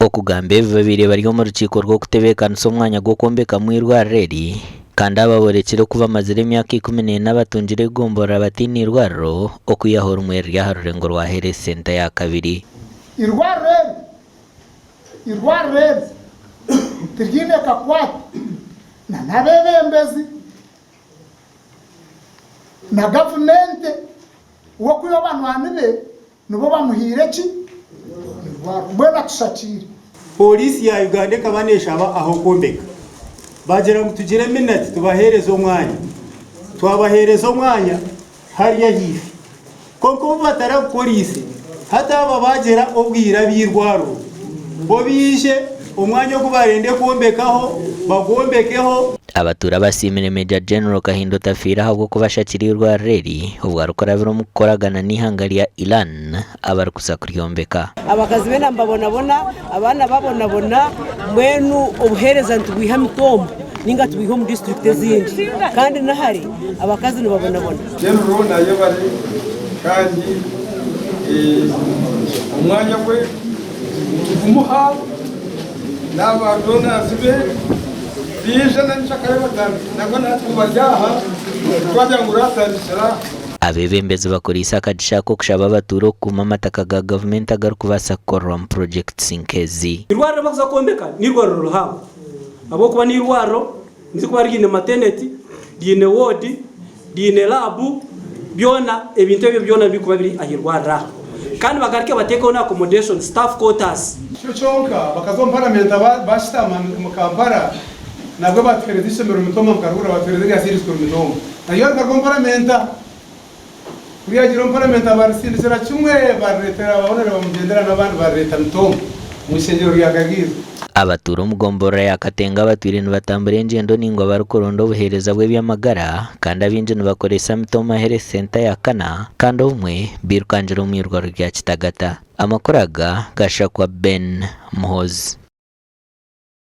Okugamba ebi babaire bari omu rukiiko rw'okutebeekanisa omwanya gw'okwombekamu eirwariro eri kandi aba borekire oku bamazire emyaka 14 batungire egomborora bataine eirwariro okwihaho rimwe riri aha rurengo rwa Health Centre ya kabiri. Eirwariro eri eirwariro eri tiriine kakwate na n'abeebembezi na gavumenti we okwihaho banywani be Nibo bamuhaire ki? Eirwariro. Mbwenu atushakiire. Pooriisi ya Uganda ekaba neeshaba ah'okwombeka. Baagira ngu tugire minati tubaheereze omwanya. Twabaheereza omwanya hariya ahaifo. Kwonka obu bataragukoriise, hati aba baagira obwire ab'eirwariro bo baije omwanya ogu barenda kwombekaho bagwombekeho. Abatuura basiimire Major General Kahinda Otafiire ahabw'okubashakira eirwariro eri obwo arikurabira omu kukoragana n'eihanga rya Iran abarikuza kuryombeka. Abakazi beena nibabonabona, abaana babonabona, mbwenu obuheereza nitubwiha Mitooma ninga tubwiha omu disiturikiti ezindi kandi nahare abakazi nibabonabona. General nayebare kandi omwanya gwe nitugumuha n'aba donors be baija na nyenkyakare batandike nangwa natwe bari aha twagira ngu oratandikira aha. Abeebembezi bakoreise akagisha aka okushaba abatuura okukuuma amataka ga gavumenti agarikubaasa kukorerwamu purogyekiti nk'ezi. Eirwariro barikuza kwombeka n'eirwariro rihango ahabw'okuba n'eirwariro ririkuba riine mateneti, riine woodi, riine laabu, byona ebintu ebyo byona birikuba biri aha irwariro aha. Kandi bagaruke bateekeho na accommodation, staff quarters. Kyo kyonka bakaza omu paramenta bashutama omu Kampala nabwo batuhereza eishomero Mitooma mukarihurira batuhereza erya senior school Mitooma naryo rikaruga omu paramenta kuri yagiire omu paramenta barisindikira kimwe bariretera ba Honourable Mugyendera n'abandi barireta Mitooma omu ishengyero rya Kagiiza. Abatuura omu gomborora ya Katenga batwire nibatambura engyendo naingwa barikuronda obuheereza bw'eby'amagara kandi abaingi nibakoresa Mitooma Health Centre ya kana kandi obumwe bairukangira omu irwariro rya Kitagata. Amakuru aga gashakwa Ben Muhoozi.